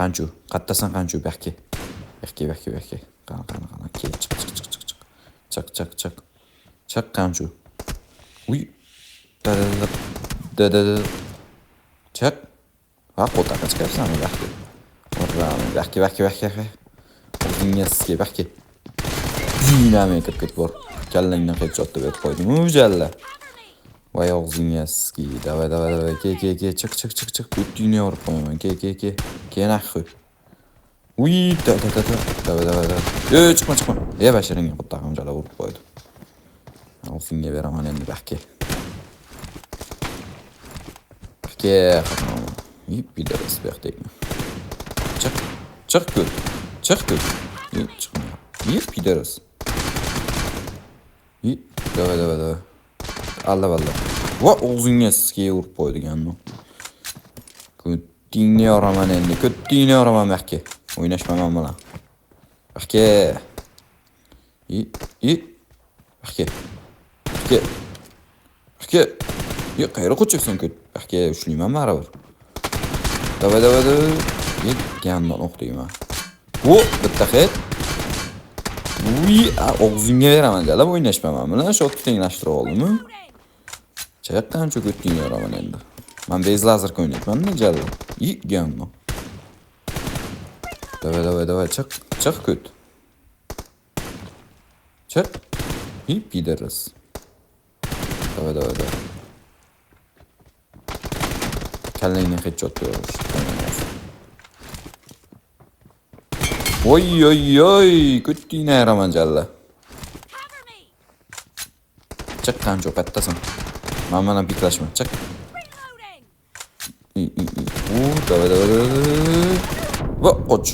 Qanchu, qattasan qanchu, bu yoqqa. Bu yoqqa, bu yoqqa, bu yoqqa. Qani, qani, qani. Kel, chiq, chiq, chiq, chiq, chiq. Chiq, chiq, chiq. Chiq qanchu. Uy. Da da da da da da. Chiq. Va qo'taqa chiqyapsan bu yoqqa. Urram, bu yoqqa, bu yoqqa, bu yoqqa. O'zingga sizga bu yoqqa. Dinamik kirib ketib bor. Kallangdan headshot berib qo'ydim. U jalla. Voy og'zingga sizga. Давай, давай, давай. Ke, ke, ke. Chiq, chiq, chiq, chiq. Ko'tingni yorib qo'yaman. Ke, ke, ke. Ke нахуй. Uy, da da da da. Давай, давай, давай. Ey, chiqma, chiqma. E, basharingga qo'ttag'im jala urib qo'ydi. Og'zingga beraman endi bu yoqqa. Bu yoqqa. Yip, пидорас bu yoqda ekan. Chiq. Chiq ko't. Chiq ko't. E, chiqma. Yip, пидорас. Yip, давай, давай, давай. Alla alla. Va og'zingga sizga urib qo'ydi ganni. Ko'tingni yoraman endi. Ko'tingni yoraman bu yoqqa. O'ynashma men bilan. Bu yoqqa. I, i. Bu yoqqa. Bu yoqqa. Bu yoqqa. Ye, qayerga qochibsan ko't? Bu yoqqa ushlayman baribir. Давай, давай, давай. Ye, gandan o'q deyman. Bu bitta hit. Uy, og'zingga beraman jalab o'ynashma men bilan. Shotni tenglashtirib oldimmi? Chaqqan ko'tingni yoraman endi. Man без лазерка o'ynayapman-da jalab. I, gandan. Давай, давай, давай, chiq, chiq ko't. Chiq. И пидорас. Давай, давай, давай. Kallangni headshot berib. Oy oy oy, ko'tingni ayiraman jalla. Chiq qancha qattasan. Man bilan piklashma, chiq. I, i, i. U, давай, давай, давай. Va, qoch.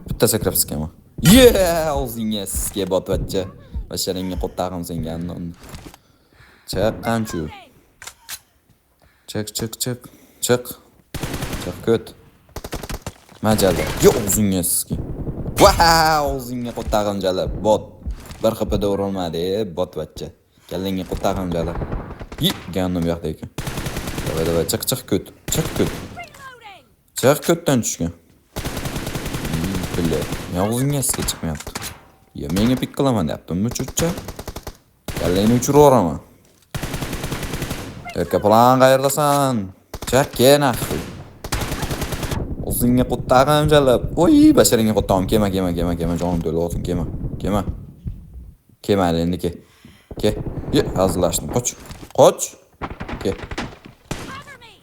Bitta sakrab siskaman. Ye, og'zingga sizga botvatcha. Basharingga qo'ttag'im senga andon. Chiq qanchu. Chiq, chiq, chiq. Chiq. Chiq ko't. Majalla. Yo, og'zingga sizga. Va, og'zingga qo'ttag'im jalab. Bot. Bir xipida urilmadi, e, botvatcha. Kallangga qo'ttag'im jalab. Yi, gandom bu yoqda ekan. Давай, давай, chiq, chiq ko't. Chiq ko't. Chiq ko'tdan tushgan. Бля, og'zingga sizga chiqmayapti. Ya menga пик qilaman deyaptimmi cho'chcha? Kallangni uchirib yuboraman. Erkaplan qayerdasan? Chiq, ke нахуй. O'zingga qo'ttag'im jalab. Voy, basharingga qo'ttag'im. Kelma, kelma, kelma, kelma, jonim to'lib olsin, kelma. Kelma. Kelma endi ke. Ke. Ye, hazillashdim. Qoch. Qoch. Ke.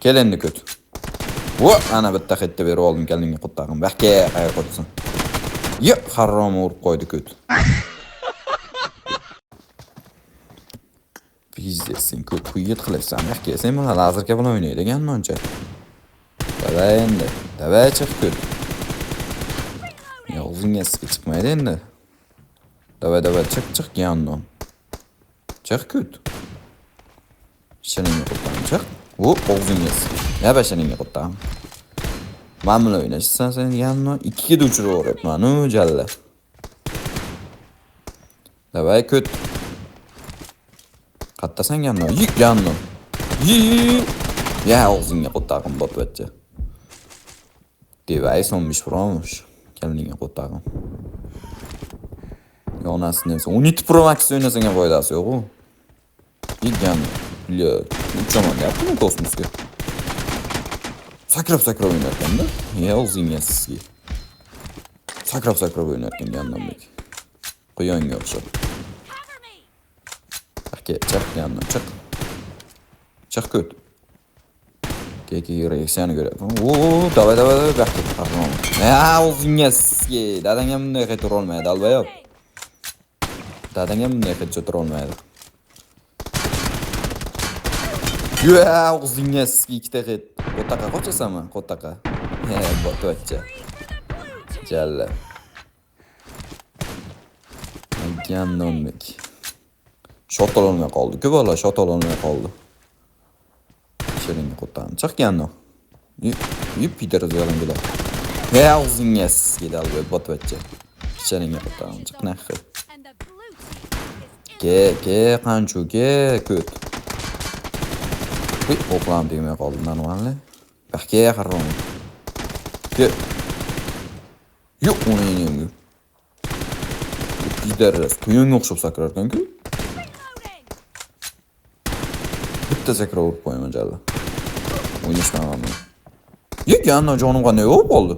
Kel endi ko't. Va, ana bitta xetda berib oldim kallangga qo'ttag'im. Baxka, qayerga qochsin. Ye, harom urib qo'ydi ko't. Пиздец, sen ko't quyit qilyapsan. Baxka, sen bilan лазерка bilan o'ynaydigan moncha. Давай endi. Давай chiq ko't. Og'zingga sizga chiqmaydi endi. Давай, давай, chiq, chiq gandon. Chiq ko't. Shiringga qo'ttag'im, chiq. U og'zingga sizga. Ya basharingga qo'ttag'im. Man bilan o'ynashsan sen gandon. Ikkiga da uchirib yuboryapman, u jalla. Давай ko't. Qattasan gandon? Yik gandon. Yi. Ya og'zingga qo'ttag'im botvatcha. Device 15 Pro'mish. Kallangga qo'ttag'im. Yonasini desa, 12 Pro Max o'ynasang ham foydasi yo'q u. Yiggan. Бля, uchaman deyaptimi kosmosga? Sakrab sakrab o'ynarkanda. Ya og'zingga sizga. Sakrab sakrab o'ynarkan gandonbek. Quyonga o'xshab. Aka, chiq gandon, chiq. Chiq ko't. Ke, ke, reaksiyani ko'ryapman. O, давай, давай, давай, bu yoqqa. Harom. Ya og'zingga sizga. Dadang ham bunday qaytara olmaydi, albayob. Dadang ham bunday qaytara olmaydi. Ya og'zingga sizga ikkita hit. Qo'taqa qochasanmi? Qo'taqa. He, botvatcha. Jalla. Gandonbek. Shot ololmay qoldi. Ku bola shot ololmay qoldi. Shiringa qo'ttag'im. Chiq gandon. Yip, пидорас yalango'lar. Ya og'zingga sizga dalba botvatcha. Shiringa qo'ttag'im. Chiq нахуй. Ke, ke, qanchu, ke, ko't. Uy, o'qlam tegmay qoldi, нормально. Baxka harom. Ke. Yo'q, uni endi. Пидарас, quyonga o'xshab sakrar ekan-ku. Bitta sakrab urib qo'yaman jalla. O'ynashman men. Ye, ganna jonim qanday bo'lib qoldi?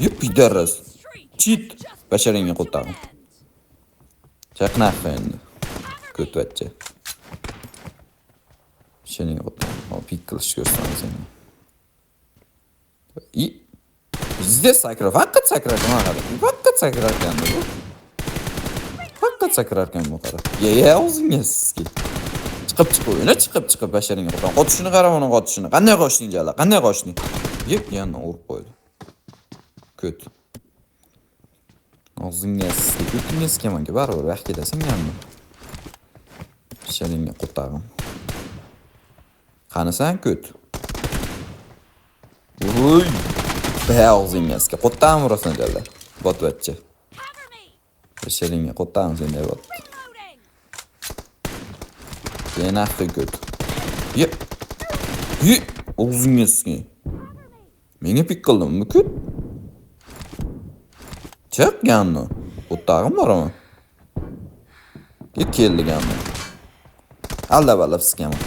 Ye, пидарас. Чит. Basharingga qo'ttag'im. Chaqnaq endi. Ko'tvachcha. Basharingga qo'ttag'im. Hop, пик qilish ko'rsataman senga. I Bizda sakrar, faqat sakrar ekan, qara. Faqat sakrar ekan bu. Faqat sakrar ekan bu, qara. Ye, ye, o'zingga sizga. Chiqib chiqib o'yna, chiqib chiqib basharingga qo'ttag'im. Qotishini qara, uni qotishini. Qanday qochding jala? Qanday qochding? Yep, yana urib qo'ydi. Ko't. Og'zingga sizga, ko'tingga sikamanku, baribir vaqt ketasan ganni. Basharingga qo'ttag'im. Qanisan ko't? Uy! Ba og'zingga sizga qo'ttag'im urasan jalla. Botvatcha. Basharingga qo'ttag'im senday bot. Keyin aqli ko't. Ye. Ye, og'zingga sizga. Menga пик qildimi bu ko't? Chiq ganni. Qo'ttag'im boraman. Ye, keldi ganni. Aldab aldab sikaman.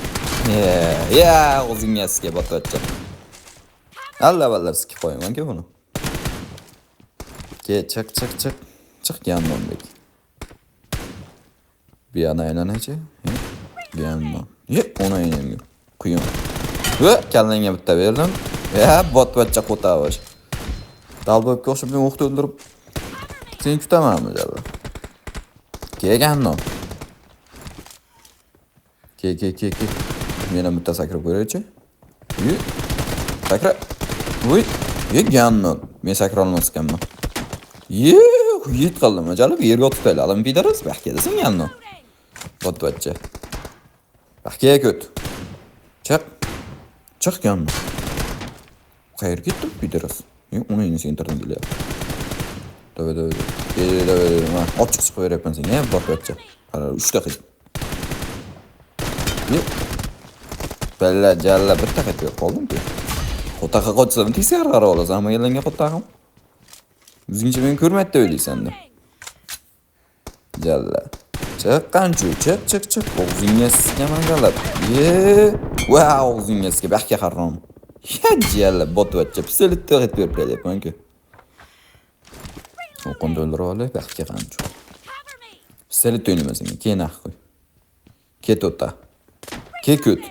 Ye, ye, og'zingga sizga botvatcha. Aldab aldab sikib qo'yaman-ku buni. Ke, chiq, chiq, chiq. Chiq gandonbek. Bu yoqdan aylanaychi. Gandon. Ye, uni enimga. Quyon. Va kallangga bitta berdim. Ya, botvatcha qo'tabosh. Долбоёб ga o'xshab men o'qni o'ldirib seni kutamanmi jala? Ke gandon. Ke, ke, ke, ke. Men ham bitta sakrab ko'raychi. Ye. Sakra. Voy, ye gandon. Men sakra olmas ekanman. Ye, yet qildim. Jalab yerga otib tashladim. Пидарас, baxtga desin gandon. Botvatcha. Baxtga ko't. Chiq. Chiq gandon. Qayerga ketdi bu пидарас? Ye, uni endi sentrdan kelyapti. Давай, давай. Давай, давай, давай. Ochiq chiqib beryapman senga, botvatcha. Qara, 3 ta qil. Ye. Balla jalla bitta qaytib berib qoldim-ku. Qo'taqa qochsam teskari qarab olasan, hamma qo'ttag'im. O'zingcha meni ko'rmaydi deb o'ylaysan-da. Jalla. Chiq qanchu, chiq, chiq, chiq. Og'zingga sikaman galab. Ye, va og'zingga sika, baxtga harom. Ya jalla botvatcha, pistoletda qaytib berib kelyapman-ku. O'qimni o'ldirib olay, baxtga qanchu. Pistolet o'ynayman senga, keyin aq qo'y. Ket o'ta. Ke ko't.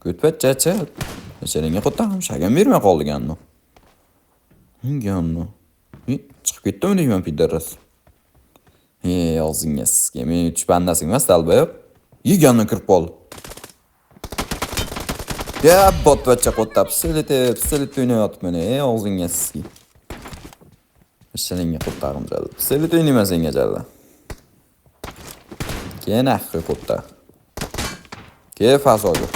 Ko'tpachcha chiq. Basharingga qo'ttag'im, shagam bermay qoldi ganni. Ganni. Chiqib ketdimi deyman пидарас. E, og'zingga sizga. Men uch bandasing emas, долбоёб. Yegandan kirib qoldi. Ya, botvachcha qo'ttab, pistolet, pistolet o'ynayotibman, e, og'zingga sizga. Basharingga qo'ttag'im jalla. Pistolet o'ynayman senga jalla. Keyin aqli qo'tta. Ke fazoga.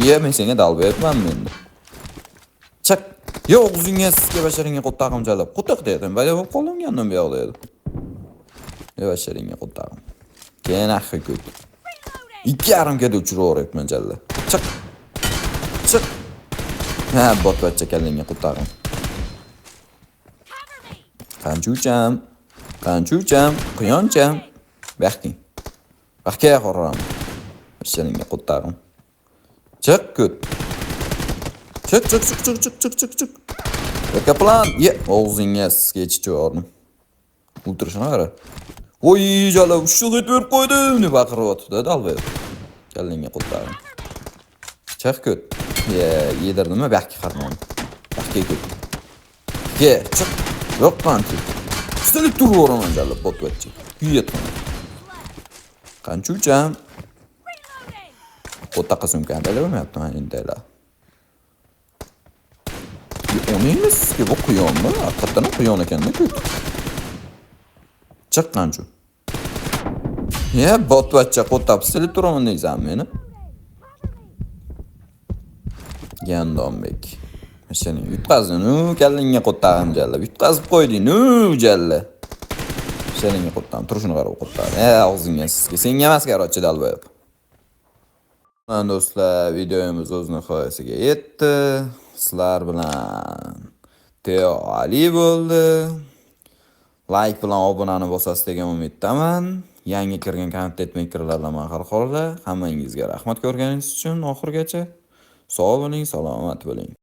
Ye, men senga долбоёб manmi endi? Chiq. Yo, og'zingga sizga basharingga qo'ttag'im jalla. Qo'toq dedim, baya bo'lib qoldim gandan bu yoqda edi. Ye, basharingga qo'ttag'im. Keyin aqli ko't. 2,5 kada uchirib yuboryapman jalla. Chiq. Chiq. Ha, botvachcha kallangga qo'ttag'im. Qanchuvcham, qanchuvcham, quyoncham. Baxting. Baxtga qoraman. Basharingga qo'ttag'im. Chiq ko't. Chiq, chiq, chiq, chiq, chiq, chiq, chiq, chiq. Kaplan, ye, og'zingga sizga ichib yubordim. O'tirishini qara. Voy, jala, ushiq etib berib qo'ydim deb baqiryotdi долбоёб. Kallangga qo'ttag'im. Chiq ko't. Ye, yedirdimmi baxtga qarmon. Baxtga ko't. Ke, chiq. Yo'q qancha. Pistolet turib yuboraman jala, botvatcha. Kuyatman. Qanchuvcham. Qo'taqa sumkani bo'lmayapti mana endi. Uni sizga bu quyonmi? Haqiqatdan ham quyon ekanda ko't. Chiq qanchu. Ya, botvachcha qo'ttab pistolet turaman deysan meni. Gandonbek. Seni yutqazding, u kallangga qo'ttag'im jalla. Yutqazib qo'yding, u jalla. Seningga qo'ttag'im, turishini qarab qo'ttag'im. E, og'zingga sizga. Senga emas, короче, долбоёб. Mana do'stlar, videomiz o'z nihoyasiga yetdi. Sizlar bilan Teo Ali bo'ldi. Like bilan obunani bosasiz degan umiddaman. Yangi kirgan content makerlar bilan har holda hammangizga rahmat ko'rganingiz uchun oxirigacha. Sog' bo'ling, salomat bo'ling.